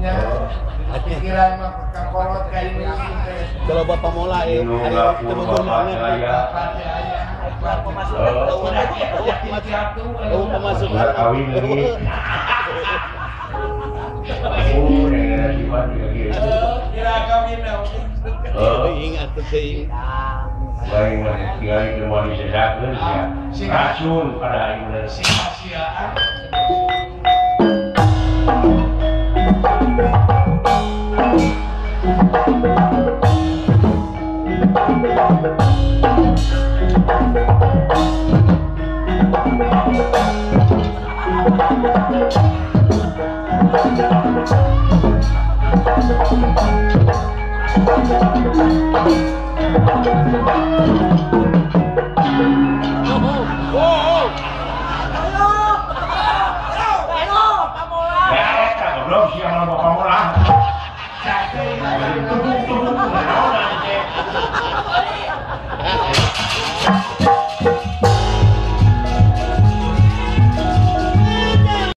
Nya. Pikiran mah ka kolot ka ini. Kalau bapak mulai, pemasukan kawin lagi. Ingat teuing. Baik mah tinggal di moal disesakeun sia. Racun pada aing mah. Sia-siaan.